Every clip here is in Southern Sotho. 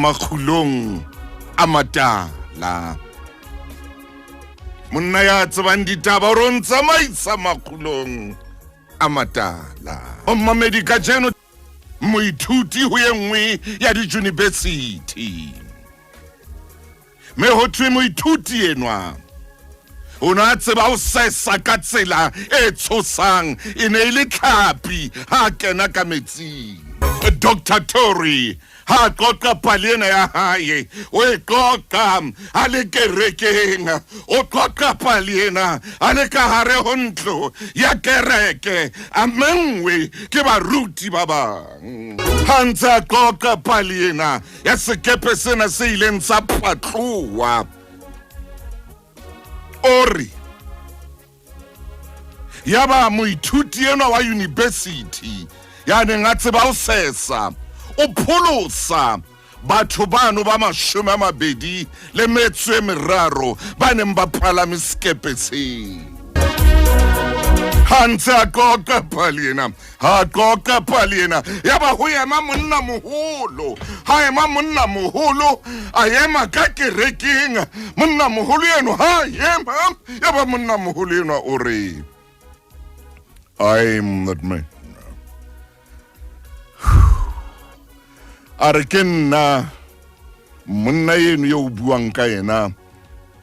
Makgulong a Matala. Monna ya tsebang ditaba o re o ntsamaisa makgulong a matala. O mmamedi kajeno moithuti ho ye nngwe ya dijunibesithi. Mme ho thwe moithuti enwa o ne a tseba ho sesa ka tsela e tshosang, e ne e le tlhapi ha a kena ka metsing. Dr. Tory ha a qoqa pale ena ya hae, o e qoqa a le kerekeng, o qoqa pale ena a le ka hare ho ntlo ya kereke, a menngwe ke baruti ba bang. Ha ntse a qoqa pale ena ya sekepe sena se ileng sa phatloha, o re yaba moithuti enwa wa yunibesithi ya neng a tseba ho sesa o pholosa batho bano ba 23 ba neng ba palame sekepe seo. Ha ntse a qoqa pale ena, ha qoqa pale ena, yaba ho ema monna moholo, ha ema monna moholo, a ema ka kerekeng. Monna moholo eno ha ema, yaba monna moholo enwa o re, I am that man. A re ke nna monna eno yo o buang ka yena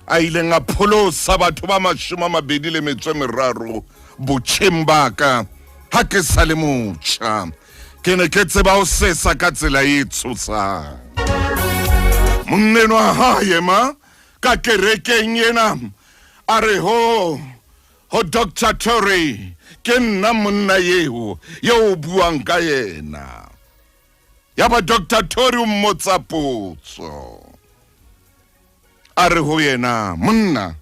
a ileng a pholosa batho ba 23 botjheng ba ka ha ke sa le motjha. Ke ne ke tseba ho sesa ka tsela e tshosang. Monna enwa ha ema ka kerekeng ena a re ho ho Dr. Tory, ke nna monna eo yo o buang ka yena. Yaba Dr. Tory o mmotsa potso, a re ho yena, monna,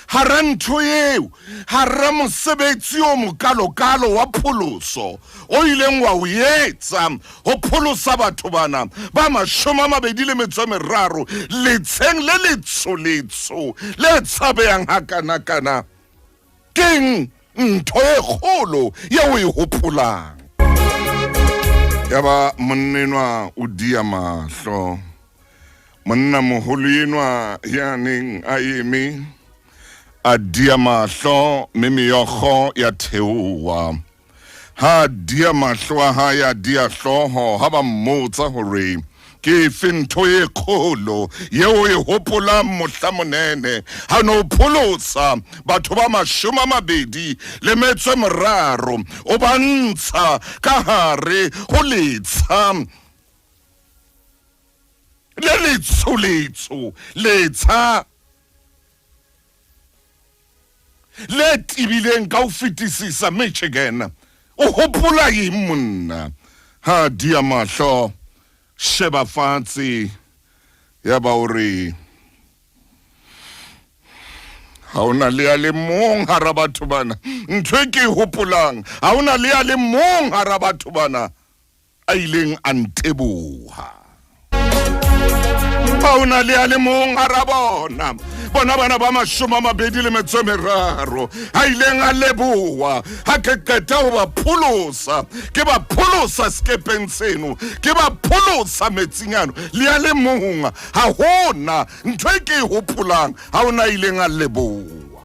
hara ntho eo, hara mosebetsi o mokalokalo wa pholoso o ileng wa o etsa ho pholosa batho bana ba 23 letsheng le letsho-letsho le tshabehang hakanakana, keng ntho e kgolo yeo o e hopolang? Yaba monnenwa o dia mahlo. Monna moholo enwa ya neng a eme a dia mahlo, mme meokgo ya theoha. Ha dia mahlo a hae, a dia hlooho ha ba mmotsa hore ke efe ntho e kgolo yeo e hopolang mohla monene ha no pholosa batho ba 23, o ba ntsha ka hare ho letsha le letsho-letsho, letsha le tebileng ka ho fetisisa Michigan. O hopola eng monna? Ha dia mahlo, sheba fatshe, yaba o re, ha ona le a le mong hara batho bana. Ntho e ke e hopolang, ha ona le a le mong hara batho bana a ileng a nteboha. Ha ona le a le mong hara bona, bona bana ba 23 a ileng a leboha ha ke qeta ho ba pholosa, ke ba pholosa sekepeng seno, ke ba pholosa metsing ano. Le a le mong, ha hona ntho e ke e hopolang, ha ona ileng a leboha.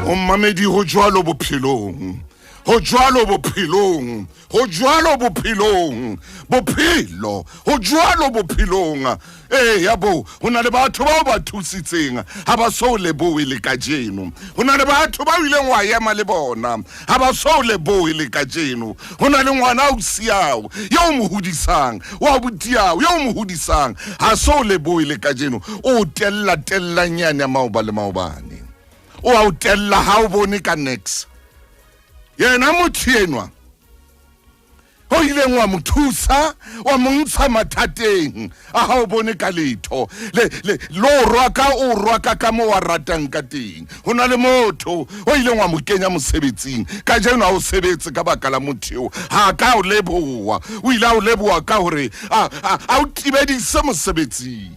O mmamedi, ho jwalo bophelong, ho jwalo bophelong, ho jwalo bophelong, bophelo ho jwalo bophelong. Ee ya bo, ho na le batho bao ba thusitseng ha ba so lebohe le kajeno. Ho na le batho ba ileng wa ema le bona ha ba so lebohe le kajeno. Ho na le ngwana o siao yo o mo hodisang, wa butiao yo o mo hodisang ha so lebohe le kajeno. O tella tellanyane ya maoba le maobane, o a o tella ha o bone ka nex. Yena motho enwa o ileng wa mo thusa, wa mo ntsha mathateng a ha o bone ka letho le le lo rwaka, o rwaka ka mo wa ratang ka teng. Ho na le motho o ileng wa mo kenya mosebetsing, kajeno ha o sebetse ka baka la motho eo, ha ka o leboha. O ile a o leboha ka hore a o tibedise mosebetsing.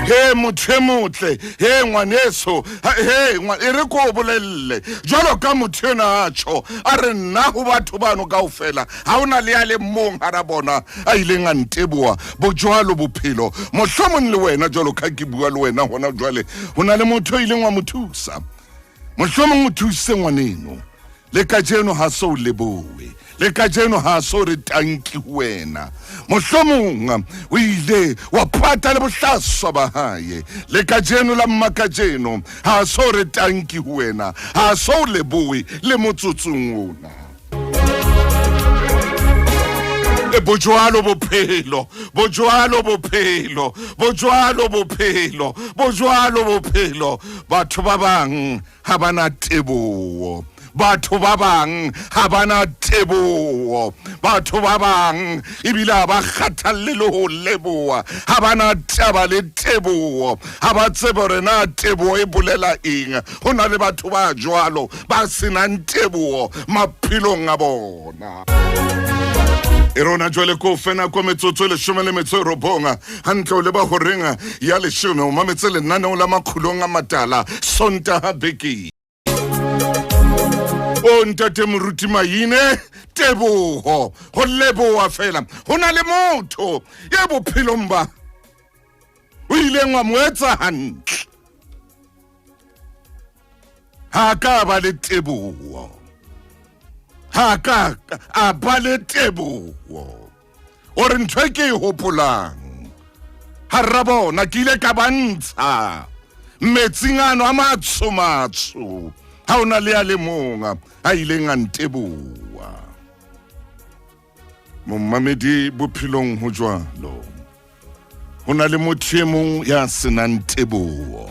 He motho e motle, he ngwaneso, he e re ko o bolelle jwalo ka motho ena a tjho, a re nna ho batho bano kaofela ha o na le ya le mong hara bona a ileng a nteboha. Bojwalo bophelo. Mohlomong le wena jwalo ka ke bua le wena hona jwale, ho na le motho o ileng wa mo thusa. Mohlomong o thusitse ngwaneno, le kajeno ha so lebohe, le kajeno ha so re tanki ho wena. Mohlomong o ile wa pata le bohlaswa ba hae, le kajeno la mmakajeno ha so re tanki ho wena, ha so lebohe le motsotsong ona. E bojwalo bophelo, bojwalo bophelo, bojwalo bophelo, bojwalo bophelo. Batho ba bang ha ba na teboho, batho ba bang ha ba na teboho, batho ba bang ebile ha ba kgathalle le ho leboha, ha ba na taba le teboho, ha ba tsebe hore na teboho e bolela eng. Ho na le batho ba jwalo ba senang teboho maphelong a bona. E rona jwale ko fe nako metsotso e leshome le metso e robong hantle o leba horeng ya leshome. O mametse lenaneo la Makgulong a Matala Sontaha bekeng. O ntate Moruti Maine, teboho ho leboha fela. Ho na le motho ye bophelong ba o ileng wa mo etsa hantle, ha ka ba le teboho, ha ka a ba le teboho. O re ntho e ke e hopolang hara bona, ke ile ka ba ntsha metsing ano a matsho matsho, ha o na le a le mong a ileng a nteboha. Momamedi, bophelong ho jwalo, ho na le motho e mong ya senang teboho,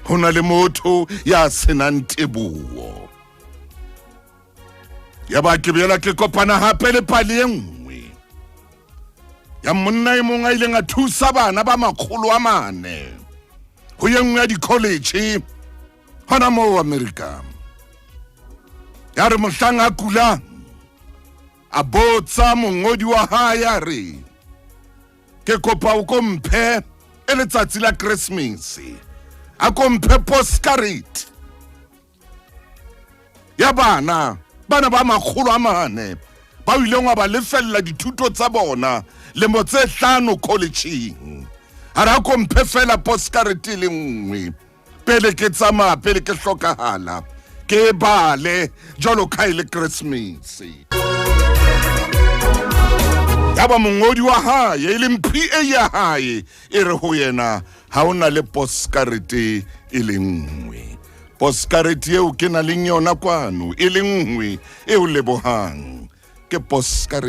ho na le motho ya senang teboho. Ya ba ke boela ke kopana hape le pale e nngwe ya monna e mong a ileng a thusa bana ba 400 ho ye nngwe ya di-college hona moo Amerika. Ya re mohlang a kulang, a botsa mongodi wa hae, a re ke kopa o ko mphe e letsatsi la Christmas, a ko mphe postcard ya bana bana ba 400 ba ileng wa ba lefella dithuto tsa bona lemo tse 5 collegeng. A re a ko mphe fela postcard e le nngwe pele ke tsamaya, pele ke hlokahala, ke e bale jwalo ka e le Christmas. Ya ba mongodi wa hae, e leng PA ya hae, e re ho yena ha o na le postcard e le nngwe. Postcard eo ke na leng yona kwano e le nngwe e o lebohang, ke postcard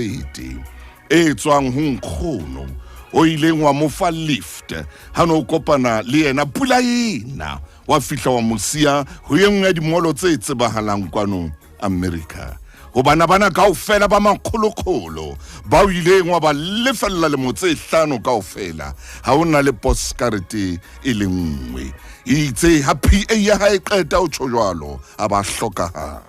e tswang ho nkgono o ileng wa mo fa lift ha no kopana le yena pula ena, wa fihla wa mo siya ho e nngwe ya dimolo tse tsebahalang kwano America. Ho bana bana kaofela ba makgolokgolo ba o ileng wa ba lefella lemo tse 5 kaofela, ha o na le postcard e le nngwe. Itse ha PA ya hae qeta o tjho jwalo, a ba hlokahala.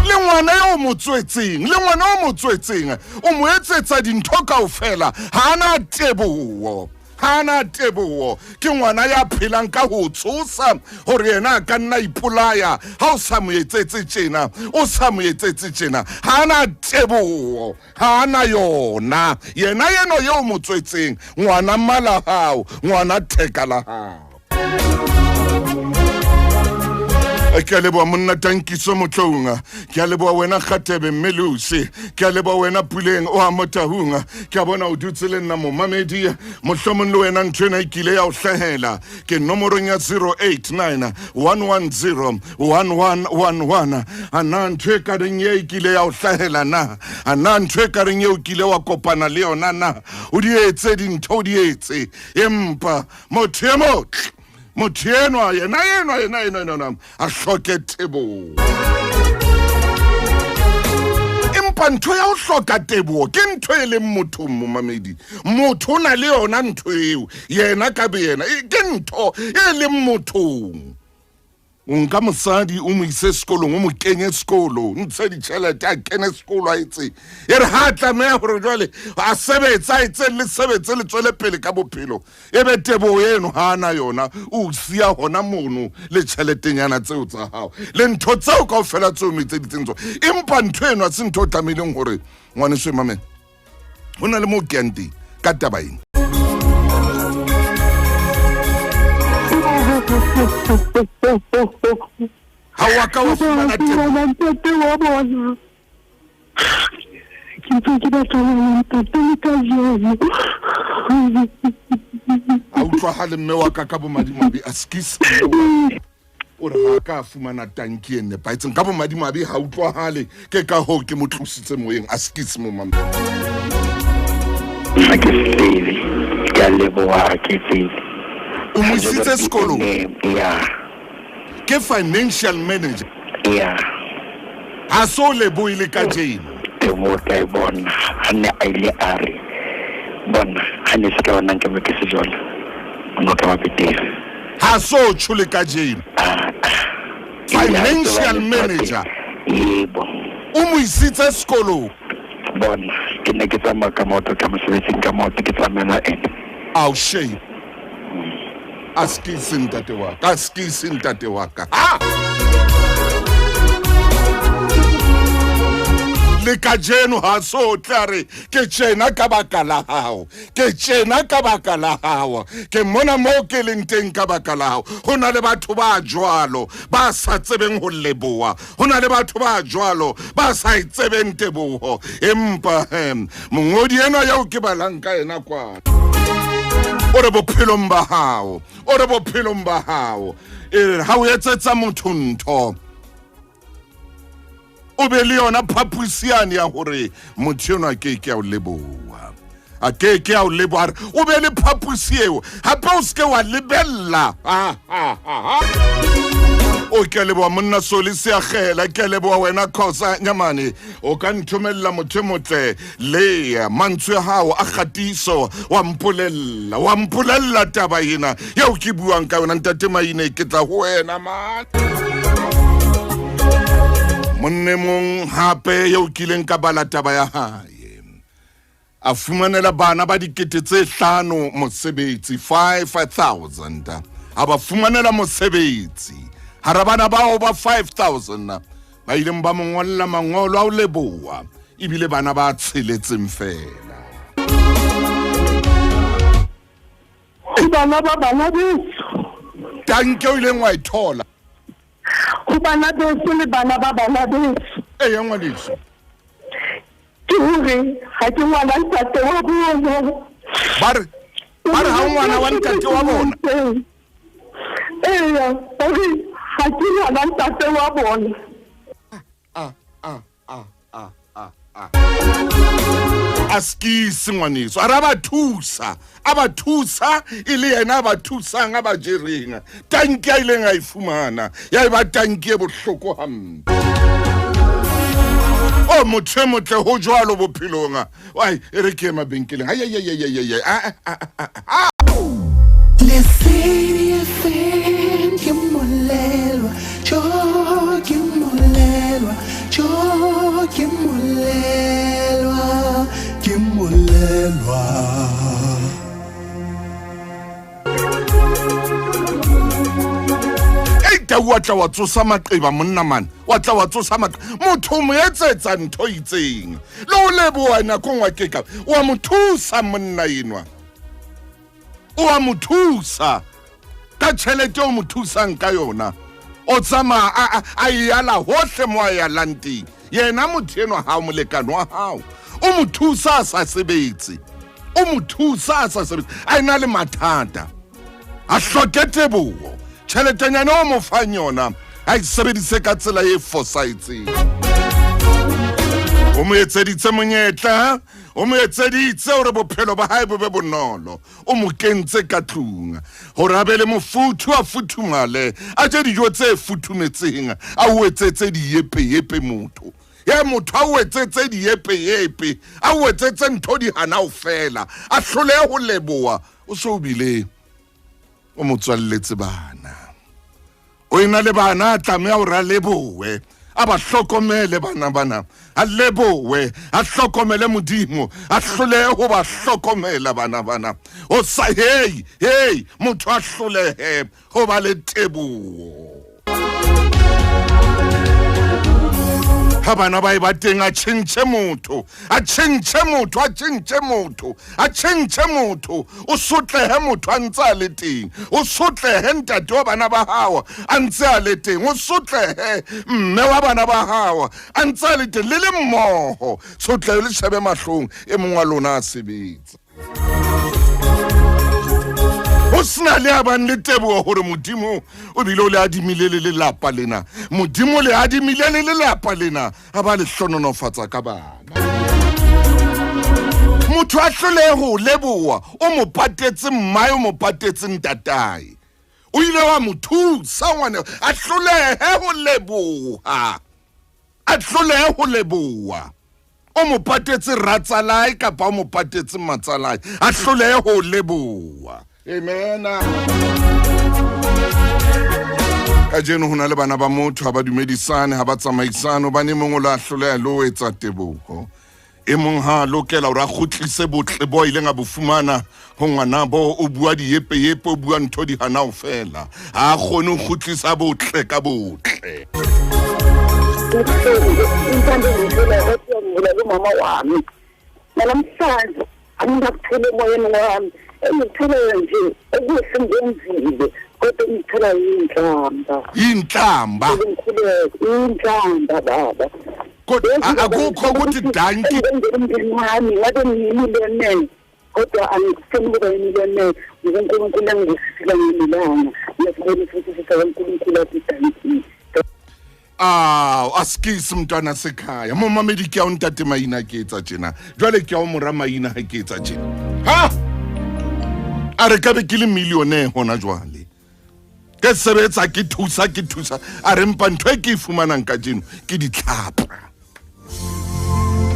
Le ngwana eo mo tswetseng, le ngwana o mo tswetseng o mo etsetsa dintho kaofela, ha ana teboho, ha ana teboho. Ke ngwana ya phelang ka ho tshosa hore yena a ka nna ipolaya ha o sa mo etsetse tjena, o sa mo etsetse tjena. Ha ana teboho, ha ana yona. Yena eno eo mo tswetseng, ngwana mmala hao, ngwana theka la hao. Ke a leboha monna Tankiso Motloung, ke a leboha wena Kgatebe mme Lucy, ke a leboha wena Puleng o a Motahung. Ke a bona o dutse le nna momamedi, mohlomong le wena ntho ena e kile ya o hlahela. Ke nomorong ya 089 110 1111. A na ntho e ka reng e kile ya o hlahela na? A na ntho e ka reng eo kile wa kopana le yona na? O di etse dintho, o di etse, empa motho e motle, motho enwa, yena enwa, yena enwa, enwa a hloke teboho. Empa ntho ya ho hloka teboho ke ntho e leng mothong, momamedi. Motho o na le yona ntho eo, yena ka be yena, ke ntho e leng mothong. O nka mosadi o mo ise sekolong, o mo kenye sekolo, ntshe ditšhelete a kene sekolo a etse. E re ha a tlameha gore jwale a sebetse a etse le sebetse le tswele pele ka bophelo. E be teboho eno ha a na yona, o siya hona mono le tšheletenyana tseo tsa hao le ntho tseo kaofela tseo mo etseditseng tsona. Empa ntho eno ha se ntho o tlamehileng hore ngwaneso e mamele. Ho na le moo ke yang teng ka taba ena. Ha wa ka wa fumana teboho. Ntate wa bona. Ke ntse ke batla ho ntate le kajeno. A utlwahale mme wa ka ka bomadimabe a skis mme wa o re ha ka fumana tanki e nepahetseng ka bomadimabe ha utlwahale ke ka hoo ke mo tlositse moyeng a skis mo mama. Ha ke tsebe, ke a leboha ha ke tsebe. O mo isitse sekolong? Ya. Ke financial manager? Ya. Ha so lebohe le kajeno? Teboho ke a e bona ha ne a ile a re bona ha ne se ka yona nkabe ke se jwalo o ne o tla ba betere. Ha so tjho le kajeno. Financial manager. Yebo. O mo isitse sekolong. Bona, ke ne ke tsamaya ka maoto ka mosebetsing ka maoto ke tsamaela ene. Ao shame. A skisi ntate wa ka, a skisi ntate wa ka. Ha! Le kajeno ha so tla re ke tjena ka baka la hao. Ke tjena ka baka la hao, ke mona moo ke leng teng ka baka la hao. Ho na le batho ba jwalo ba sa tsebeng ho leboha, ho na le batho ba jwalo ba sa e tsebeng teboho. Empa he, mongodi enwa eo ke balang ka yena kwana o re bophelong ba hao, o re bophelong ba hao, e re ha o etsetsa motho ntho o be le yona phaposi yane ya hore motho enwa a ke ke a o leboha, a ke ke a o leboha. O be le phaposi eo hape, o seke wa lebella. O ke leboha monna Soli Seagela, ke leboha wena Khosa Nyamane. O ka nthomella motho e motle le mantswe a hao a kgatiso, wa mpolella, wa mpolella taba ena eo ke buang ka yona. Ntate Maine, ke tla ho wena man. Monne mong hape eo kileng ka bala taba ya hae, a fumanela bana ba dikete tse hlano mosebetsi, 5000 a ba fumanela mosebetsi. Hara bana bao ba 5000 ba ileng ba mo ngolla mangolo a ho leboha, ebile bana ba tsheletseng fela. Ho bana ba bana beso. Tanke o ileng wa e thola. Ho bana beso le bana ba bana beso. Eya ngwaneso. Ke hore ha ke ngwana ntate wa bona. Ba re ha o ngwana wa ntate wa bona. Eya, ba re ha ke ngwana ntate wa bona. A a a a a a. A skisi ngwaneso, a re a ba thusa, a ba thusa e le yena a ba thusang, a ba jereng. Tanki a ileng a e fumana ya e ba tanki e bohloko hampe. O motho e motle ho jwalo bophelong. Ai, e re ke ye mabenkeleng. Ai, ai, ai, ai, ai, ai, a, a, a, a. Lesedi FM ke molelwa, jo ke molelwa, jo ke molelwa, ke molelwa. Ei, tau wa tla wa tsosa maqeba monna man, wa tla wa tsosa maqeba. Motho o mo etsetsa ntho itseng le o leboha nakong wa keka, wa mo thusa monna enwa, o a mo thusa ka tjhelete o mo thusang ka yona, o tsamaya a e yala hohle mo a yalang teng. Yena motho enwa ha o molekane wa hao, o mo thusa a sa sebetse, o mo thusa a sa sebetse, a ena le mathata, a hloke teboho. Tjheletenyana o mo fang yona a e sebedise ka tsela e fosahetseng. O mo etseditse monyetla, o mo etseditse hore bophelo ba hae bo be bonolo, o mo kentse ka tlung hore a be le mofuthu, a futhumale, a je dijo tse futhumetseng, a o etsetse diyepeyepe motho. Ya motho a o etsetse diyepeyepe, a o etsetse ntho di hana ho fela, a hlolehe ho leboha, o so o bile o mo tswalletse bana. O ena le bana a tlameha hore a lebohe, a ba hlokomele bana bana, a lebohe, a hlokomele Modimo, a hlolehe ho ba hlokomela bana bana. O sa hei, hei, motho a hlolehe ho ba le teboho. Ha bana ba e ba teng a tjhentjhe motho, a tjhentjhe motho, a tjhentjhe motho, a tjhentjhe motho. O sotlehe motho a ntse a le teng, o sotlehe ntate wa bana ba hao a ntse a le teng, o sotlehe mme wa bana ba hao a ntse a le teng, le le mmoho. Tshotleho le shebe mahlong e mong wa lona a sebetsa. Ho sena le a bang le teboho hore Modimo o bile o le adimile le lelapa lena, Modimo le adimile le lelapa lena, a ba le hlononofatsa ka bana. Motho a hlolehe ho leboha, o mo patetse mmae, o mo patetse ntatae, o ile wa mo thusa ngwane, a hlolehe ho leboha, a hlolehe ho leboha. O mo patetse ratsalae kapa o mo patetse matsalae, a hlolehe ho leboha. Amen. Kajeno ho na le bana ba motho ha ba dumedisane, ha ba tsamaisane, hobane e mong o la hloleha le ho etsa teboho. E mong ha a lokela hore a kgutlise botle bo a ileng a bo fumana ho ngwanabo, o bua diepeyepe, o bua ntho di hana ho fela, ha a kgone ho kgutlisa botle ka botle. Umama wami namhlanje anginakuthula emoyeni wami, engikutholayo nje okuhle ngenzile, kodwa engithola yinhlamba. Yinhlamba. Ngikhuleke inhlamba baba. Kodwa akukho ukuthi danki. Umndeni wami ngabe ngiyimillionaire, kodwa angifuni ukuba yimillionaire ngoba uNkulunkulu angibusisile ngelanga. Ngiyakubona futhi sisa uNkulunkulu athi danki. Ah, askis mntwana sekhaya. Momamedi ke a o ntate maina ke etsa tjena. Jwale ke a o mora maina ha ke etsa tjena. Ha! A re ka be ke le millionaire hona jwale. Ke sebetsa ke thusa ke thusa. A re mpa ntho e ke e fumanang kajeno ke ditlhapa.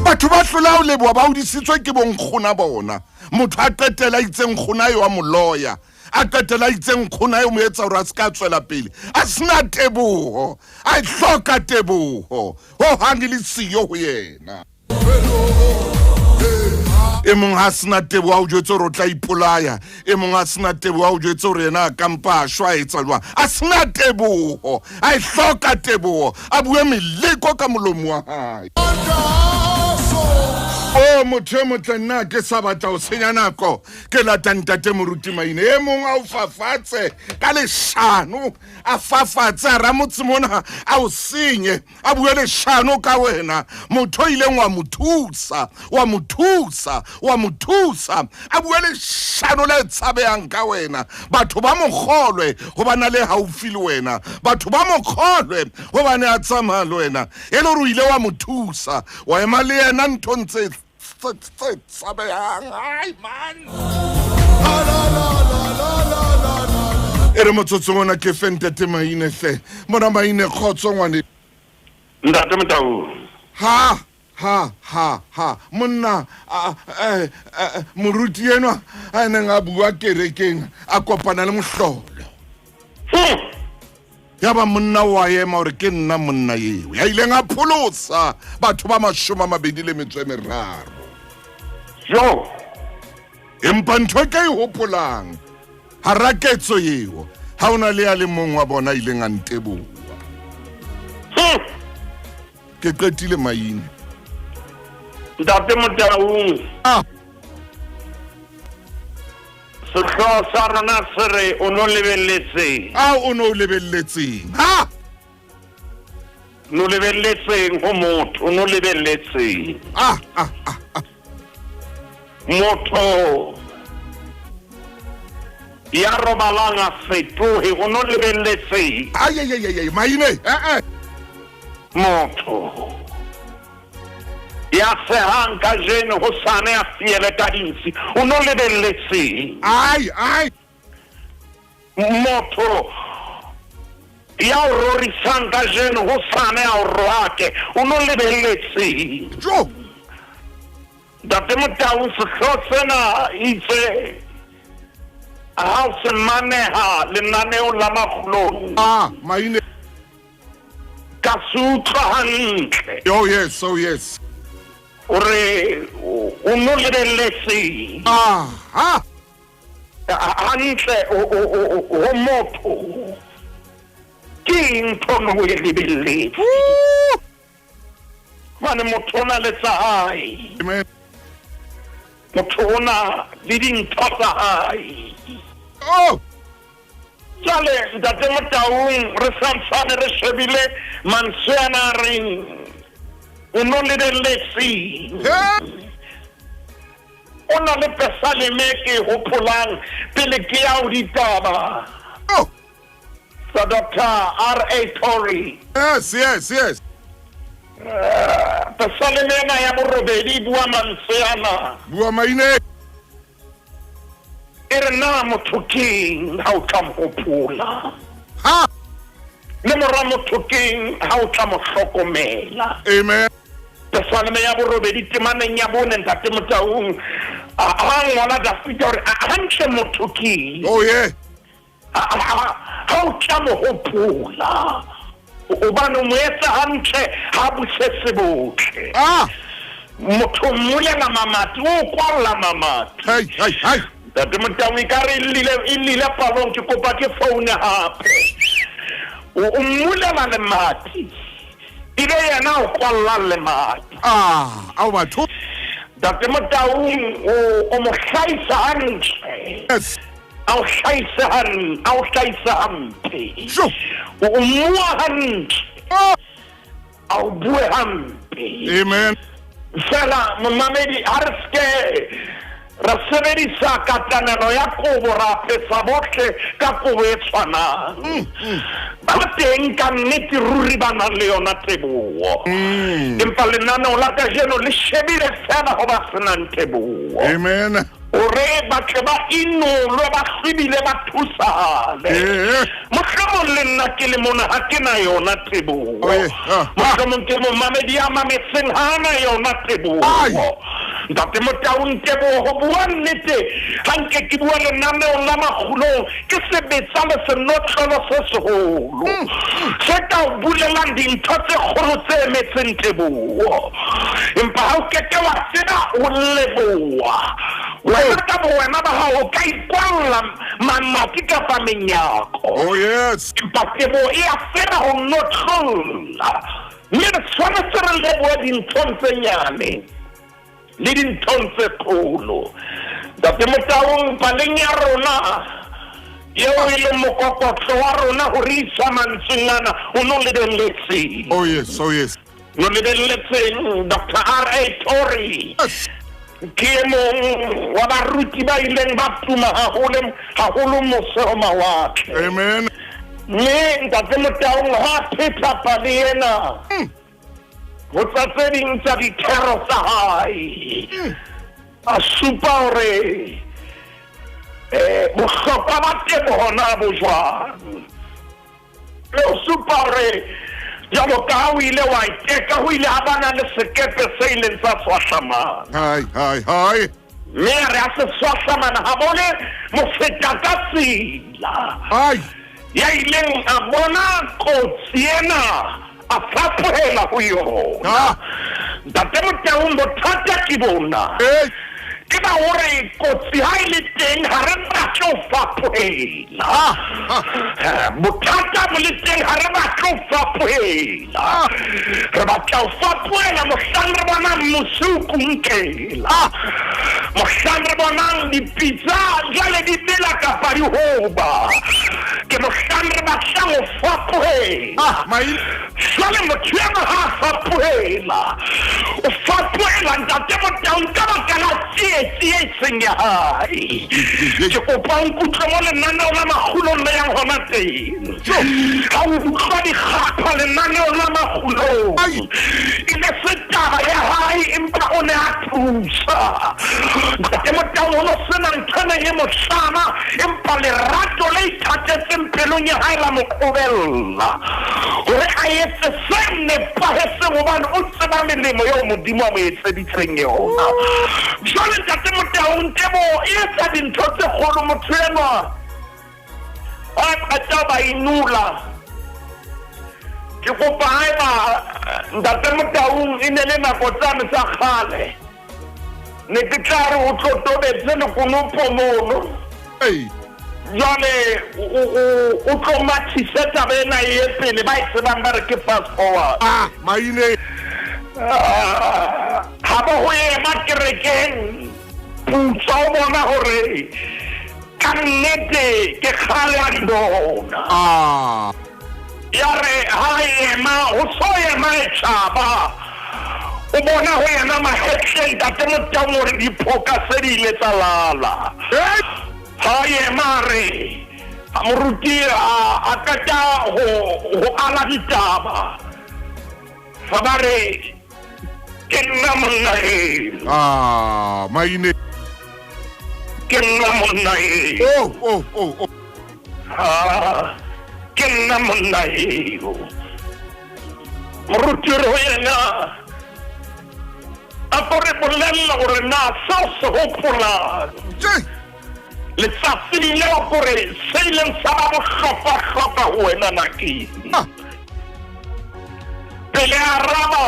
Batho ba hlola ho leboha ba hodisitswe ke bonkgona bona. Motho a qetela a itse nkgona eo a mo loya. A qetela a itse nkgona eo mo etsa hore a se ka tswela pele. A sena teboho, a e hloka teboho ho hang e le siyo ho yena. E mong ha sena teboho a o jwetse hore o tla ipolaya, e mong ha sena teboho a o jwetse hore yena a kampa a shwa a etsa jwang. A sena teboho, a e hloka teboho, a bue meleko ka molomo wa hae. O motho e motle, nna ke sa batla ho senya nako, ke lata ntate moruti Maine. E mong a o fafatse ka leshano, a fafatse a ramotse mona, a o senye, a bue leshano ka wena. Motho o ileng wa mo thusa, wa mo thusa, wa mo thusa, a bue leshano le tshabehang ka wena. Batho ba mo kgolwe hobane a le haufi le wena, batho ba mo kgolwe hobane a tsamaya le wena, e le hore o ile wa mo thusa, wa ema le yena nthong tse tshabehang. Ai man, e re motsotsong ona ke fe ntate Maine hle. Mona Maine, kgotso ngwane. Ntate Motau. Ha ha ha ha monna moruti enwa a neng a bua kerekeng a kopana le mohlolo. Ya ba monna wa ema hore ke nna monna eo ya ileng a pholosa batho ba 23. Jo. Empa ntho e ke e hopolang hara ketso eo, ha ona le ya le mong wa bona ileng a nteboha. Ke qetile Maine. Ntate Motaung. Sehlooho sa rona se re o no lebelletseng. A o no lebelletseng. Ha! No lebelletseng ho motho, no lebelletseng. Ah, ah, ah, ah. Motho ya robalang a fetohe, o no lebelletseng. Ai, ai, ai, ai, Maine, eh, eh. Motho ya sehang kajeno ho sane a fiele ka dintshi, o no lebelletseng. Ai, ai. Motho ya o rorisang kajeno ho sane a o rohake, o no lebelletseng. Jo. Ntate Motau, sehlooho sena itse Ha o se mameha lenaneong la Makgulong. Ah, maine. Ka se utlwa hantle. Oh yes, oh yes. O re o no lebelletseng. Ah, ha. Hantle ho motho. Ke eng ntho no e lebelletse? Hobane motho o na le tsa hae. Amen. Motho o na le dintho tsa hae. Oh. Jwale Ntate Motaung re santsane re shebile mantswe ana a reng o no lebelletseng. O na le pesaleme ke e hopolang pele ke ya ho ditaba. Oh. Tsa Doctor R.A. Torrey. Yes, yes, yes. Pesaleme ena ya borobedi e bua mantswe ana. Bua maine. E re na motho keng ha o tla mo hopola? Ha. Le mora motho keng ha o tla mo hlokomela? Amen. Pesaleme ya borobedi temaneng ya bone Ntate Motaung ha ngola Dafita hore hantle motho keng? Oh yeah. Ha o tla mo hopola hobane o mo etsa hantle ha busetse botle. Ah. Motho mmulela mamati o kwalla mamati. Hey, hey, hey. Ntate Motaung e ka re e llile palong ke kopa ke foune hape. O mmulela lemati ebe yena o kwalla lemati. Ah, ao batho. Ntate Motaung o mo hlahisa hantle. Yes. A o hlahise a o hlahise hampe. Sure. O mmua hantle. Oh. A o bue hampe. Amen. Fela momamedi ha re seke ra sebedisa katanelo ya kobo ra apesa bohle ka kobo e tshwanang. Ba teng ka nnete ruri ba nang le yona teboho. Empa lenaneo la kajeno le shebile fela ho ba senang teboho. Amen. Hore ba tle ba inolwe, ba hlwibile, ba thusahale. Mohlomong le nna ke le mona ha ke na yona teboho. Mohlomong ke momamedi ya mametseng ha na yona teboho. Ntate Motaung teboho, bua nnete ha nke ke bua lenaneong la Makgulong ke sebetsa le senotlolo se seholo se ka o bulelang dintho tse kgolo tse emetseng teboho. Empa ha o keke wa tseba ho leboha wena ka bowena ba hao o ka ikwalla mamati kapa menyako. Oh yes. Empa teboho e a tseba ho notlolla mme re tshwanetse re lebohe dinthong tse nyane le dinthong tse kgolo. Ntate Motaung paleng ya rona eo e leng mokokotlo wa rona ho re isa mantsweng ana o no lebelletseng. Oh yes, oh yes. No lebelletseng Dr. R.A. Torrey. Yes. Ke e mong wa baruti ba ileng ba tuma haholo haholo mose ho mawatle. Amen. Mme Ntate Motaung ha phetha pale ena ho tsa tse ding tsa dithero tsa hae a supa hore bohlokwa ba teboho na bo jwang. Le ho supa hore jwalo ka ha o ile wa iteka ho ile ha bana le sekepe se ileng sa swahlamana. Hai, hai, hai. Mme a re a se swahlamana ha bone mofeta ka tsela. Ai. Ya ileng a bona kotsi ena a fapohela ho yona. Ntate Motaung bothata ke bona. Ke ba hore kotsi ha e le teng ha re batle ho fapohela. Bothata bo le teng ha re batle ho fapohela. Re batla ho fapohela mohlang re bonang mosi o kunkela. Mohlang re bonang dipitsa jwale di bela kapa di hoba. Ke mohlang re batlang ho fapohela. Jwale motho ena ha a fapohela, o fapohela Ntate Motaung ka baka la tsietsi e seng ya hae. Ke kopa o nkutlwe mo lenaneo la Makgulong le yang hona teng. Ha o utlwa dikgapha lenaneo la Makgulong. E ne se taba ya hae empa o ne a thusa. Ntate Motaung ho no sena ntho e neng e mo hlama empa lerato le ithatetseng pelong ya hae la mo qobella hore a etse se nepahetseng hobane o tseba melemo eo Modimo a mo etseditseng yona. Jwale Ntate Motaung teboho e etsa dintho tse kgolo motho enwa ha qeta ba inula ke kopa haeba Ntate Motaung e ne le nako tsane tsa kgale ne ke tla re o tlo tobetse lekonopo mono jwale o tlo mathise taba ena e ye pele ba e tsebang ba re ke fast forward. Ah, maine. Ah, ha ba ho ema kerekeng putsa o bona hore ka nnete ke kgale a di bona. Ah. Ya re ha ema ho so ema e tjhaba o bona ho yena mahetleng Ntate Motaung hore diphoka se di ile tsa lala. Ha ema re moruti a qeta ho ala ditaba fa ba re ke nna monna eo. Ah, maine. Ke nna monna eo. Oh, oh, oh, oh. Ah, ke nna monna eo. Moruti re ho yena a ko re bolella hore na seo se hopolang letsatsing leo kore se ileng sa ba bohlokwa-hlokwa ho wena na ke pele a araba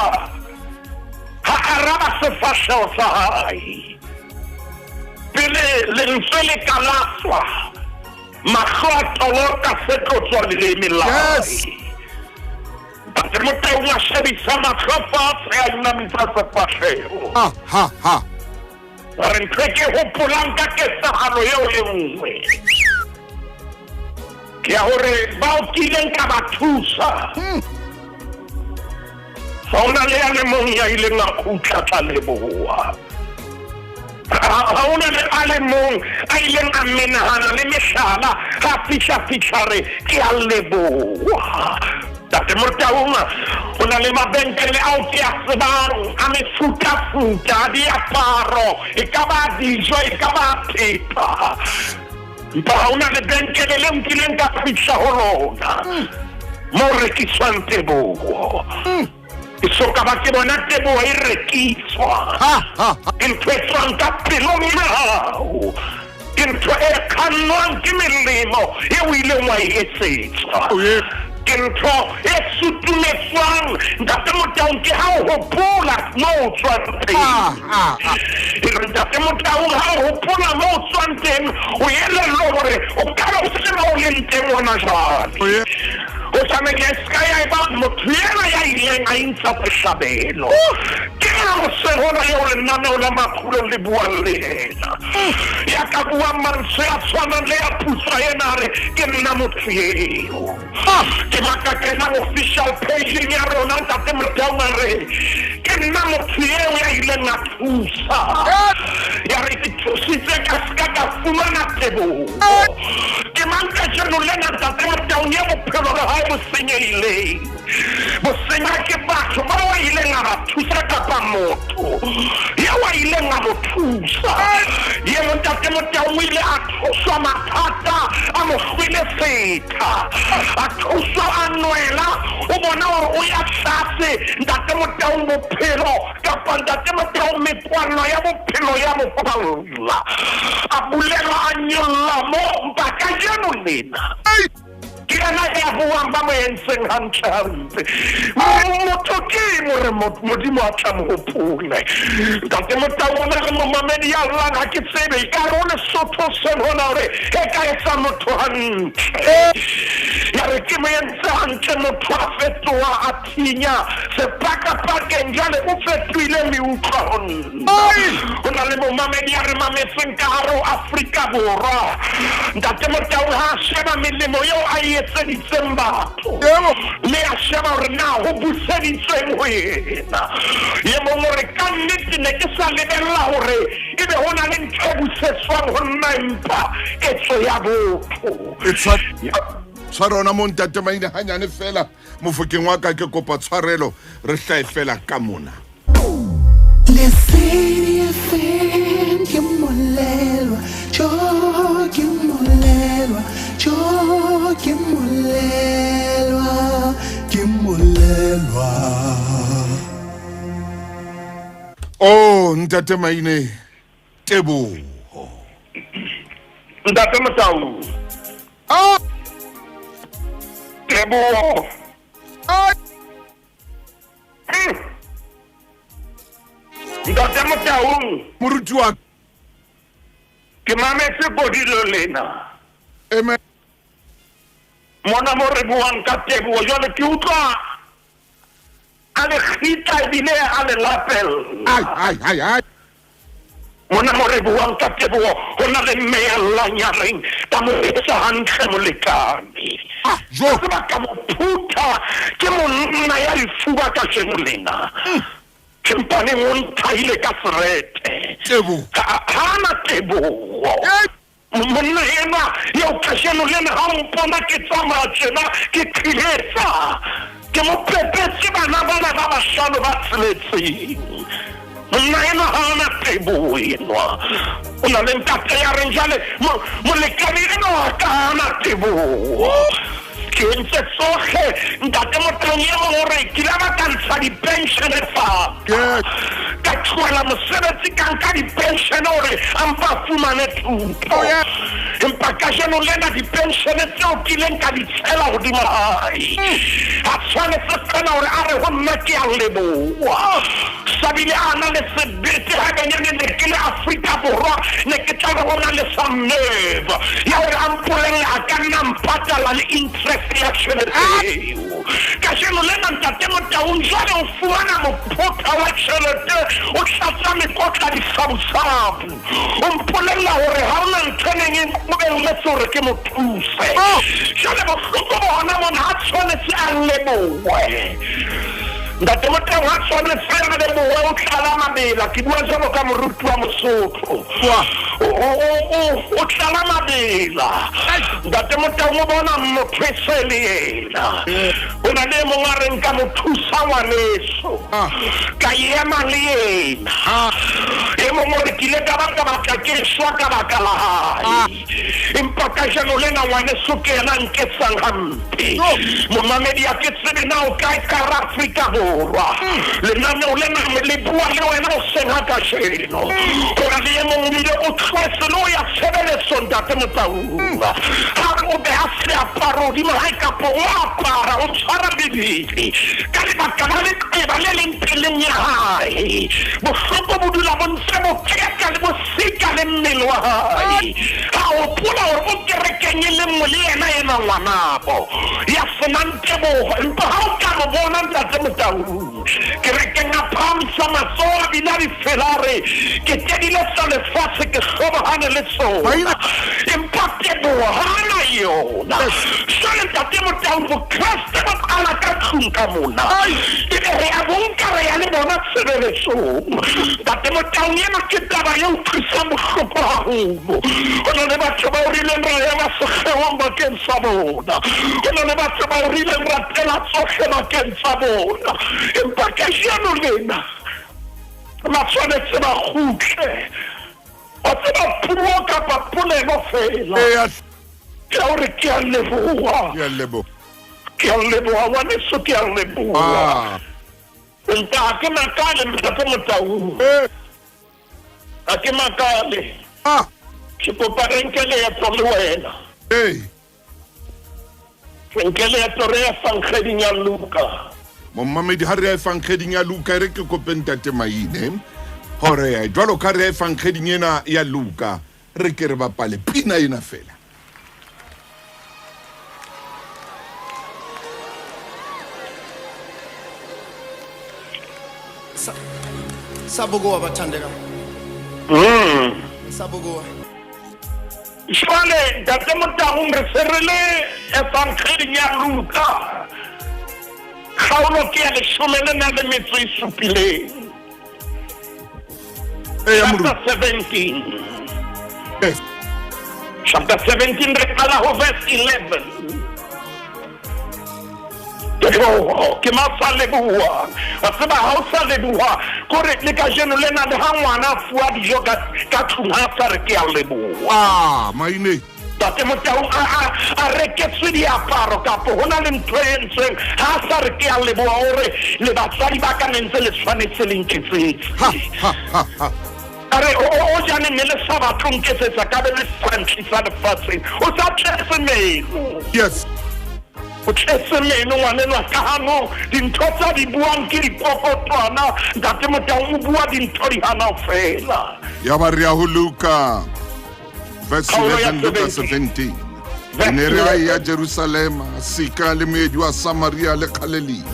ha araba sefahleho sa hae pele lentswe le ka latswa mahlo a toloka se tlo tswa leleme la hae. Ntate Motaung a shebisa mahlo fatshe a inamisa sefahleho. Ha ha ha. A re ntho e ke hopolang ka ketsahalo eo e nngwe ke ya hore bao ke ileng ka ba thusa ha hona le ya le mong ya ileng a kgutla tla leboha. Ha hona le a le mong a ileng a menahana le mehlala ha fihla fihla re ke a leboha. Ntate Motaung, ho na le mabenkele ao ke a tsebang a mefutafuta a diaparo, e ka ba dijo, e ka ba thepa. Empa ha hona lebenkele leo nkileng ka fihla ho lona mo rekiswang teboho. Ke so ka ba ke bona teboho e rekiswa. Ke ntho e tswang ka pelong ya hao. Ke ntho e kgannwang ke melemo e o ileng wa e etsetswa. Ke ntho e sutumetswang Ntate Motaung ke ha o hopola mo o tswang teng. E re Ntate Motaung ha o hopola mo o tswang teng o elellwe hore o ka be o se mo o leng teng hona jwale. Ho tshwane ke se ka ya eba motho yena ya ileng a intsha sehlabelo. Ke yena hoseng hona eo lenaneo la Makgulo le buang le yena. Ya ka buang mantswe a tshwanang le ya putswa ena a re, Ke nna motho eo. Ke batla kena official page-eng ya rona Ntate Motaung a re, Ke nna motho eo ya ileng a thusa. Ya re ke thusitse ka se ka ka fumana teboho. Ke mang kajeno lena Ntate Motaung eo bophelo ba hae bo senyehileng? Bo senywa ke batho bao a ileng a ba thusa kapa motho eo a ileng a mo thusa. Yeno Ntate Motaung o ile a thuswa mathata a mo hlwele setha. A thuswa a nwela, o bona hore o ya tlase Ntate Motaung bophelo kapa Ntate Motaung mekwallo ya bophelo ya mo kwalla. A bulelwa a nyolla mo mpa kajeno lena. Ke yena ya buang ba mo entseng hantle hampe. Motho ke eng hore Modimo a tla mo hopole? Ntate Motaung o na le momamedi ya llang ha ke tsebe ekare o Lesotho hoseng hona hore e ka etsa motho hantle. Ya re ke mo entse hantle motho a fetoha a thinya sepakapakeng jwale o fetohile meutlwa ho nna. Ho na le momamedi ya re mametseng ka hare ho Afrika Borwa. Ntate Motaung ha a sheba melemo eo a e etseditseng batho mme a sheba hore na ho buseditsweng ho yena. E mong o re, Ka nnete ne ke sa lebella hore ebe ho na le ntho e busetswang ho nna empa ketso ya botho. Tshwara ona mo ntate Maine hanyane fela mofokeng wa ka ke kopa tshwarelo re hlae fela ka mona. Lesedi FM ke molelwa, jo ke molelwa, jo ke molelwa, ke molelwa. Oh ntate Maine teboho. Ntate Motau. Ah! Teboho. Ah! Ntate Motaung. Moruti wa ke mametse kodilo lena. Amen. Mona mo re buang ka teboho jwale ke utlwa a le kgitla ebile a le lapella. Ai ai ai ai. Mona mo re buang ka teboho ho na le mme ya llang ya reng ka mo etsa hantle molekane. Ah, jo. Ka tseba ka mo phutha ke monna ya lefuba kajeno lena. Ke mpaneng o nthahile ka serete. Teboho. Ha na teboho. Monna enwa eo kajeno lena ha o mpona ke tsamaya tjena ke qhiletsa. Ke mo pepetse bana bana ba bahlano ba tsheletseng. Monna enwa ha ana teboho enwa. O na le ntate ya reng jwale molekane enwa wa ka ha ana teboho. Ke entse tsohle ntate Motaung e mong o re ke ile ba ka ntsha dipenshene fa. Ka tlohela mosebetsi ka nka dipenshene hore a mpa a fumane thuto. Empa kajeno lena dipenshene tseo ke ileng ka di tshela hodima hae. Ha tshwanetse fela hore a re ho nna ke a leboha. Sabile a na le sebete haebenyane ne ke le Afrika Borwa ne ke tla re ho na le some nerve ya hore a mpolelle a ka nna mpatala le interest ya tjhelete eo. Kajeno lena ntate Motaung jwale o fumana mophotha wa tjhelete o tlatsa mekotla disabusabu. O mpolella hore ha hona ntho e neng e nqobelletse hore ke mo thuse. Jwale bohloko bo hona mona ha tshwanetse a lebohe. Ntate Motaung ha tshwanetse a lebohe o tlala mabela. Ke bua jwalo ka moruti wa Mosotho. O tlala mabela. Ntate Motaung o bona motho e se le yena. O na le e mong a reng ka mo thusa ngwaneso. Ka ema le yena. E mong o re ke ile ka ba ka batla ke shwa ka baka la hae. Empa kajeno lena ngwaneso ke yena a nketsang hampe. Momamedi ha ke tsebe na o kae ka hara Afrika Borwa. Lenaneo lena le bua le wena hoseng ha kajeno. Ho na le e mong o bile o tlohetse le ho ya tshebeletsong ntate Motaung. Ha re o beha seaparo hodimo hae kapo o apara o tshwara Bibele ka lebaka la leqeba le leng peleng ya hae. Bohloko bo dula bo ntse bo keka le bo sika le mmele wa hae. Ha hopola hore o kerekeng e le nngwe le yena enwa ngwanabo ya senang teboho. Empa ha o ka mo bona ntate Motaung kerekeng a phahamisa matsoho a bina difela a re ke tedile tsa lefatshe ke hlobohane le tsona. Empa teboho ha ana yona. Jwale ntate Motaung bokreste bo qala ka tlung ka mona. Ebe re a bo nka re ya le bona tshebeletsong. Ntate Motaung ena ke taba e utlwisang bohloko haholo. Ho na le batho bao re ileng ra ema sekgeong bakeng sa bona. Ho na le batho bao re ileng ra tela tsohle bakeng sa bona. Empa kajeno lena ba tshwanetse ba kgutle. Wa tseba puo kapa polelo fela. Ke a hore ke a leboha. Ke a leboha. Ke a leboha ngwaneso, ke a leboha. Empa ha ke makale ntate Motaung. Ha ke makale. Ke kopa re nke leeto le wena. Re nke leeto re ya Evangeling ya Luka. Momamedi ha re ya Evangeling ya Luka e re ke kope ntate Maine hore jwalo ka re ya Evangeling ena ya Luka re ke re bapale pina ena fela. Sabukuwa bathandeka. Sabukuwa. Jwale ntate Motaung re se re le Evangeling ya Luka. Kgaolo ke ya leshome le nang le metso e supileng. Chapter 17. Yes. Chapter 17 re qala ho verse 11. Teboho ke ma sa lebohang. Wa tseba ha o sa leboha kore le kajeno lena le ha ngwana a fuwa dijo ka ka tlung ha sa re ke a leboha. Ah, maine. Ntate Motau a a a reketswe diaparo kapo ho na le ntho e entsweng ha sa re ke a leboha o re le batswadi ba ka ne ntse le tshwanetse le nketsetse. Ha ha ha ha. A re o o jane ne le sa batle ho nketsetsa ka be le sa ntlisa lefatsheng. O sa tletse meno. Yes. O tletse meno ngwanenwa ka hanong dintho tsa di buang ke dipokotwana ntate Motau o bua dintho di hana ho fela. Ya ba re ya ho Luka verse Kgaolo ya 11 Luka 17. 17. Re ne re a Verse ya Jerusalema, sika le moedi wa Samaria le Galilea.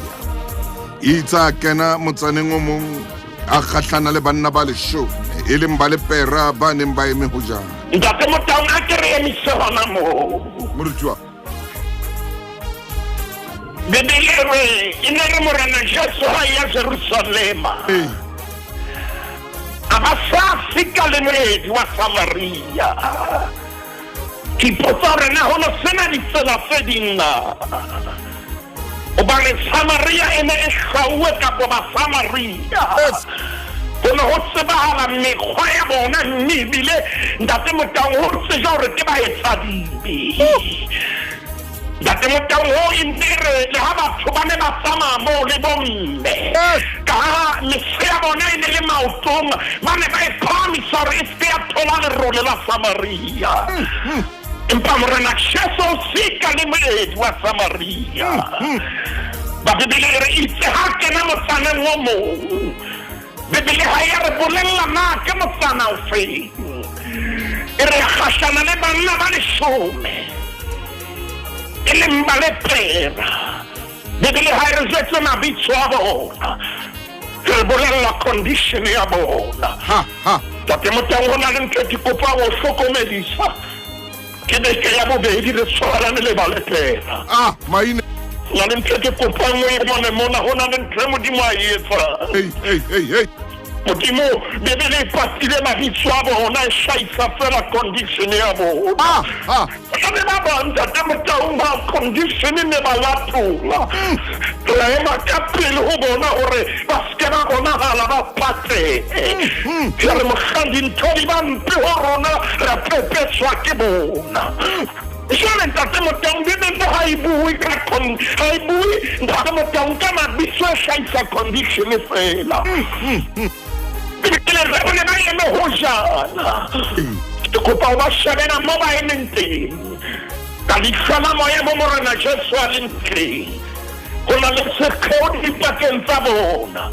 Itse a kena motsaneng o mong a kgahlana le banna ba leshome e leng ba lepera ba neng ba eme ho jana. Ntate Motaung a ke re emise hona moo. Moruti wa Bibele e re e ne re Morena Jesu ha ya Jerusalema. Ee. A ba sa fika le moedi wa Samaria. Ke ipotsa hore na ho no sena ditsela tse ding na. Hobane Samaria e ne e hlwauwe kapa Basamaria. Yes. Ho ne ho tsebahala mekgwa ya bona mme ebile Ntate Motaung ho tsejwa hore ke baetsadibe. Ntate Motaung ho e ne re le ha batho ba ne ba tsamaya moo le bomme. Yes. Ka ha mese ya bona e ne le maotong ba ne ba e phahamisa hore e se ya thola lerole la Samaria. Empa Morena Jesu o sika le moedi wa Samaria. Ba Bibele e re itse ha kena motsaneng o mong. Bibele ha ya re bolella na ke motsana o feng. E re kgahlana le banna ba leshome. E leng ba lepera. Bibele ha e re jwetse mabitso a bona. Re bolella condition ya bona. Ha ha. Ntate Motaung ho na le ntho e ke kopang ho hlokomedisa. Ke beke ya bobedi re tshwarane le ba lepera. Ah, maine. Na le ntho e ke kopang o e bone mona ho na le ntho e Modimo a e etsang. Hey hey hey hey. Modimo Bibele e patile mabitso a bona e hlahisa fela condition ya bona. Ah ah. Ba ne ba bang Ntate Motaung ba condition ne ba latola. Re ema ka pele ho bona hore ba se ba bonahala ba patehe. Re re mohlang dintho di ba mpe ho rona re pepeswa ke bona. Jwale Ntate Motaung Bibele ha e bue ka ha e bue Ntate Motaung ka mabitso e hlahisa condition fela. Bibele re bone ba eme ho jana. Ke kopa ho ba shebela mo ba emeng teng. Ka leihlo la moya mo Morena Jesu a leng teng. Ho na le sekgeo dipakeng tsa bona.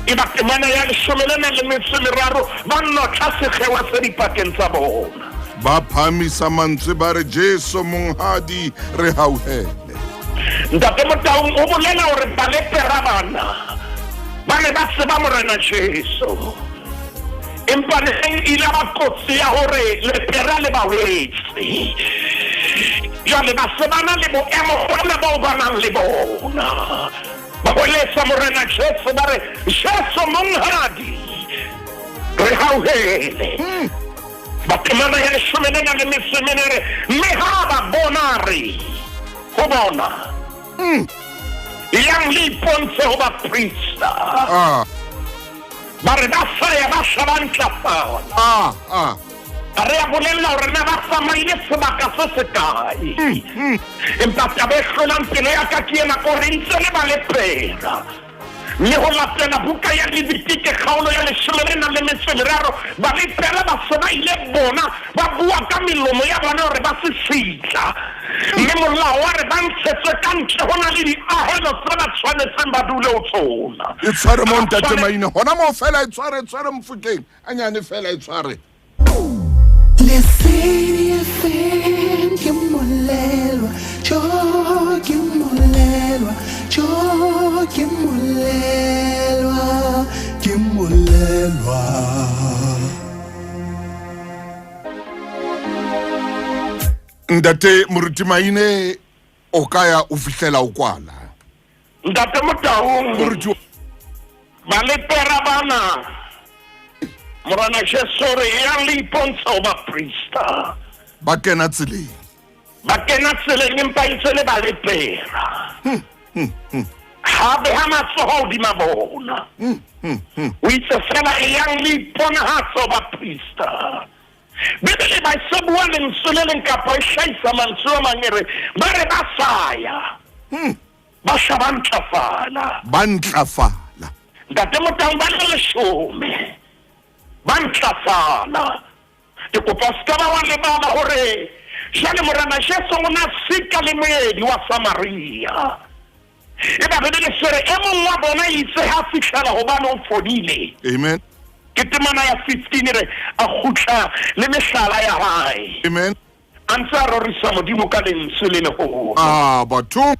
E ba temana ya leshome le nang le metso e meraro ba notla sekgewa se dipakeng tsa bona. Ba phahamisa mantswe ba re Jesu monghadi re hauhele. Ntate Motaung o bolela hore balepera bana ba ne ba tseba Morena Jesu. Empa le ile ba kotsi ya hore lepera le ba wetse. Jwale ba se ba na le boemo bona bao ba nang le bona. Ba hweletsa Morena Jesu ba re Jesu monghadi re hauhele. Ba temana ya leshome le nang le metso e mene re mme ha ba bona re ho bona. Yang le ipontshe ho baprista. Ah. Ba re ba sa ya ba hla ba ntlafala. Ah ah. Re a bolella hore na ba tsamaile sebaka se se kae. Empa taba e hlolang pelo ya ka ke ena kore ntse le ba lepera. Mme ho latela buka ya Levitike kgaolo ya leshome le nang le metso e meraro ba lepera ba se ba ile bona ba bua ka melomo ya bona hore ba se sitla. Mme molao wa re ba ntshetswe ka ntle ho na le diahelo tse ba tshwanetseng ba dule ho tsona. E tshware mo Ntate Maine hona moo fela e tshware tshware Mofokeng a nyane fela e tshware. Lesedi FM ke molelwa, jo ke molelwa, jo ke molelwa, ke molelwa. Ntate Moruti Maine o ka ya o fihlela o kwala. Ntate Motaung Moruti ba lepera bana Morena Jesu re yang le ipontsha ho baprista. Ba kena tseleng. Ba kena tseleng empa e ntse le ba lepera. Ha beha matsoho hodima bona. O itse fela eyang le iponahatso baprista. Bibele ba se bua lentswe le leng kapa e hlahisa mantswe a mang e re ba re ba sa ya. Ba hla ba ntlafala. Ba ntlafala. Ntate Motaung ba le leshome. Ba ntlafala. Ke kopa o se ka ba wa lebala hore jwale Morena Jesu o na sika le moedi wa Samaria. Eba Bibele se re e mong wa bona itse ha fihlela hobane o fodile. Amen. Ke temana ya 15 re a kgutla le mehlala ya hae. Amen. A ntse a rorisa Modimo ka lentswe le leholo. Ah, bathong.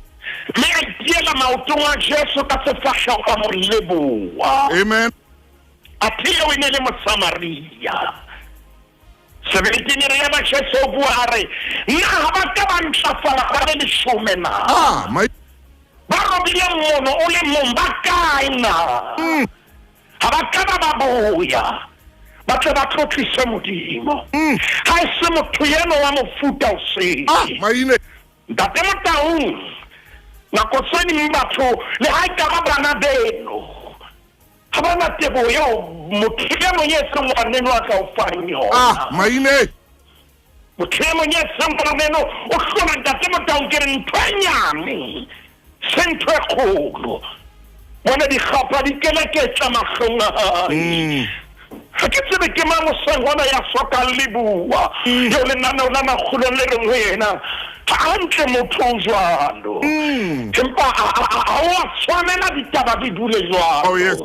Mme a itiela maotong a Jesu ka sefahleho a mo leboha. Amen. Athe eo e ne le Mosamaria. 17 re yaba Jesu o bua a re, Na ha ba ka ba ntlafala ba le leshome na? Ah, my... Ba robile mono o le mong ba kae na? Ha ba ka ba ba boya ba tle ba tlotlise Modimo. Ha e se motho eno wa mofuta o sele. Ah, maine. Ntate Motaung, nako tse ding batho le ha e ka ba bana beno ha ba na teboho eo motho e mong e seng ngwaneno a tla o fang yona. Ah, maine. Motho e mong e seng ngwaneno o hlola Ntate Motaung ke re ntho e nyane se ntho e kgolo. Bona dikgapha di keleketla mahlong a hae. Ha ke tsebe ke mang hoseng hona ya sokang le bua. Eo lenaneo la makgulong le reng ho yena hantle motho o jwalo. Empa ha o a tshwanela ditaba di dule jwalo. Oh, yes.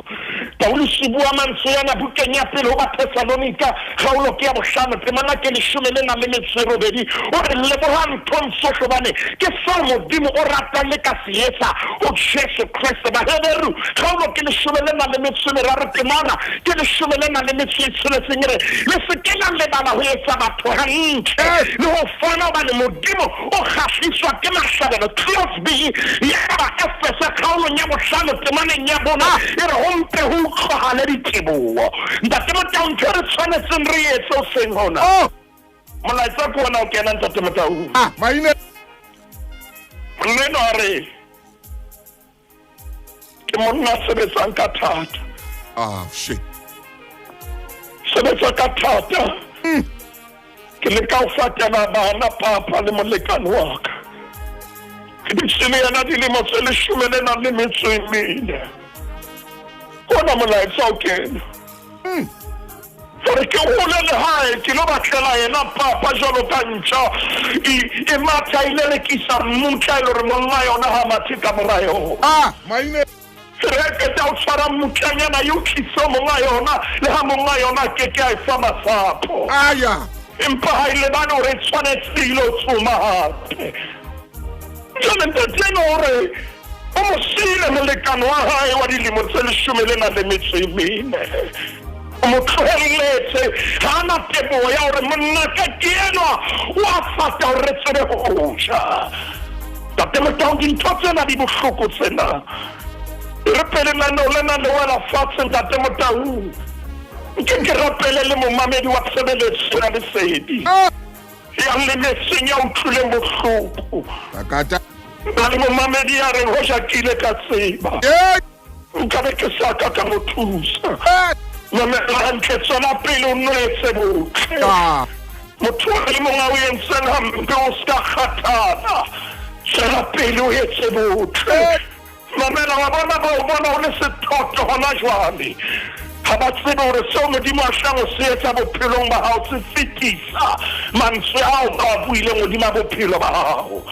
Paulus o bua mantswe ana bukeng ya pele ho Bathesalonika kgaolo ke ya bohlano temana ke leshome le nang le metso e robedi. O re leboha nthong tsohle hobane ke seo Modimo o ratang le ka se etsa ho Jesu Kreste. Baheberu kgaolo ke leshome le nang le metso e meraro temana ke leshome le nang le metso e tsheletseng e re le se ke la lebala ho etsa batho hantle le ho fana hobane Modimo o kgahliswa ke mahlabelo. Clause B ya Baefese kgaolong ya bohlano temaneng ya bone e re ho mpe ho utlwahale diteboho. Ntate Motaung, ntho e re tshwanetseng re etse hoseng hona. Oh. Molaetsa ke ona o kena Ntate Motaung. Ah, maine. Monna a re ke monna a sebetsang ka thata. Ah, shit. Sebetsa ka thata. Ke leka ho fatela bana papa le molekane wa ka. Ke dutse le yena dilemo tse leshome le nang le metso e mene. Ona molaetsa o kena. Hore ke hole le hae ke lo batlela yena papa jwalo ka ntja e matha e lelekisa mmutla e le hore monga yona ha mathe ka mora yona. Ah, maine. Re qeta ho tshwara mmutlanyana e o tlise monga yona le ha monga yona a keke a e fa masapo. Aya. Empa ha e lebane hore e tshwanetse e ilo tsoma hape. Jwale ntate eno o re o mo siile molekane wa hae wa dilemo tse leshome le nang le metso e mene. O mo tlohelletse ha na teboho ya hore monna ka ke enwa o a fata hore re tsebe ho ja. Ntate Motaung, dintho tsena di bohloko tsena. E re pele lenaneo lena le wela fatshe Ntate Motaung, nke ke rapele le momamedi wa tshebeletso ya lesedi ya lemetseng ya utlwileng bohloko. Takata. Na le momamedi ya reng hoja ke ile ka tseba nkabe ke sa ka ka mo thusa. Mamela hantle, tswela pele o nwetse botle. Motho e mong a o entseng hampe o ska kgathala. Tswela pele o etse botle. Mamela, wa bona ba o bona o le sethoto hona jwale. Ha ba tsebe hore seo Modimo a tlang ho se etsa bophelong ba hao se fetisa mantswe ao ba a buileng hodima bophelo ba hao.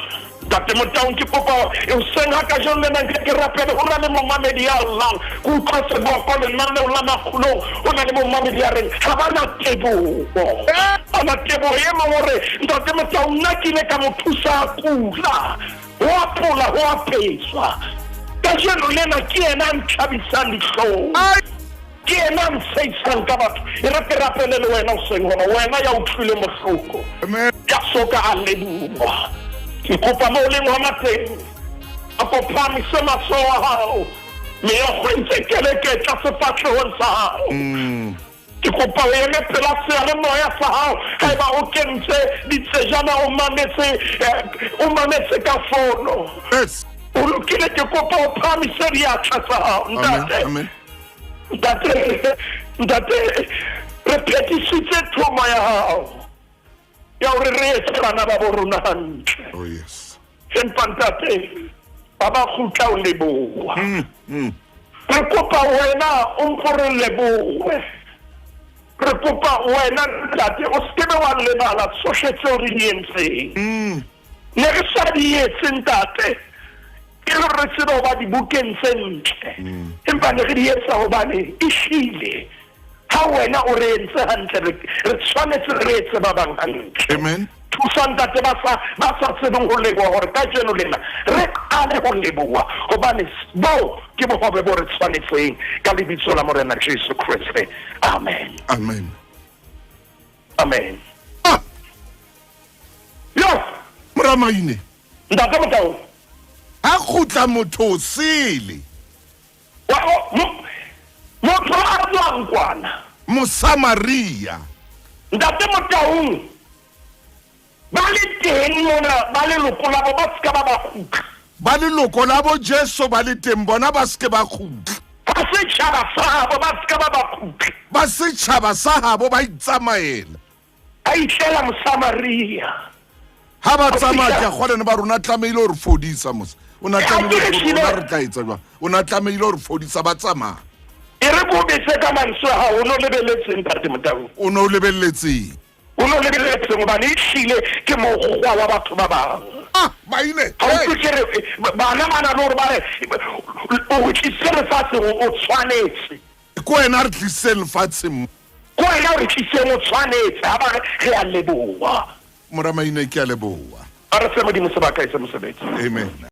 Ntate Motaung, ke kopa hoseng ha kajeno lena nke ke rapele ho na le momamedi ya llang. Ke utlwa seboko lenaneo la makgulong ho na le momamedi ya reng ha ba na teboho. Ba na teboho. E mong o re Ntate Motaung, nna ke ile ka mo thusa a kula. Ho apola ho apeswa. Kajeno lena ke yena a ntlhabisang dihlong. Ke yena a ntsheisang ka batho. E re ke rapele le wena hoseng hona, wena ya utlwileng bohloko. Ya soka a leboha. Ke kopa mo o leng hona teng, a ko phahamise matsoho a hao, meokgo e ntse keleketla sefahlehong sa hao. Ke kopa o eme pela seyalemoya sa hao haeba o kentse ditsejana o mametse o mametse ka fono. Yes. O lokile, ke kopa o phahamise diatla tsa hao, ntate. Ntate, ntate, re phethisitse thomo ya hao ya hore re etse bana ba bo rona hantle. Oh, yes. Empa ntate, ba ba kgutla o leboha. Re kopa wena o mpo re lebohe. Re kopa wena ntate o sekebe wa lebala tsohle tseo re di entseng. Ne re sa di etse ntate e le re tsebe ho ba dibukeng tse ntle, empa ne re di etsa hobane ehlile ha wena o re entse hantle, re tshwanetse re etse ba bang hantle. Amen. Thusa ntate ba sa ba sa tsebeng ho leboha hore kajeno lena re qale ho leboha, hobane bo ke bohobe bo re tshwanetseng ka lebitso la Morena Jesu Kreste. Amen. Amen. Amen. Ah. Yo, Moramaine. Ntate Motau. Ha kgutla motho o sele. Motho a tswang kwana. Mosamaria. Ntate Motaung. Ba le teng mona ba leloko la bo ba seka ba ba kgutla. Ba leloko la bo Jesu ba le teng bona ba seke ba kgutla. Ba setšhaba sa habo ba seka ba ba kgutla. Ba setšhaba sa habo ba itsamaela. A itlela Mosamaria. Ha ba tsamaya ke a kgolene ba rona tlamehile hore fodisa mos. O na tlamehile hore rona re tla etsa jwang? O na tlamehile hore fodisa ba tsamaya. E re ko bese ka mantswe a hao, o no lebeletseng Ntate Motau? O no lebeletseng? O no lebeletseng hobane ehlile ke mokgwa wa batho ba bang. Ah, maine. Ha utlwe ke re bana ba na le hore ba re o re tlisitse lefatsheng o tshwanetse. Ke wena re tlisitseng lefatsheng. Ke wena o re tlisitseng o tshwanetse ha ba re re a leboha. Moramaine ke a leboha. A re fe Modimo sebaka e se mosebetsi. Amen.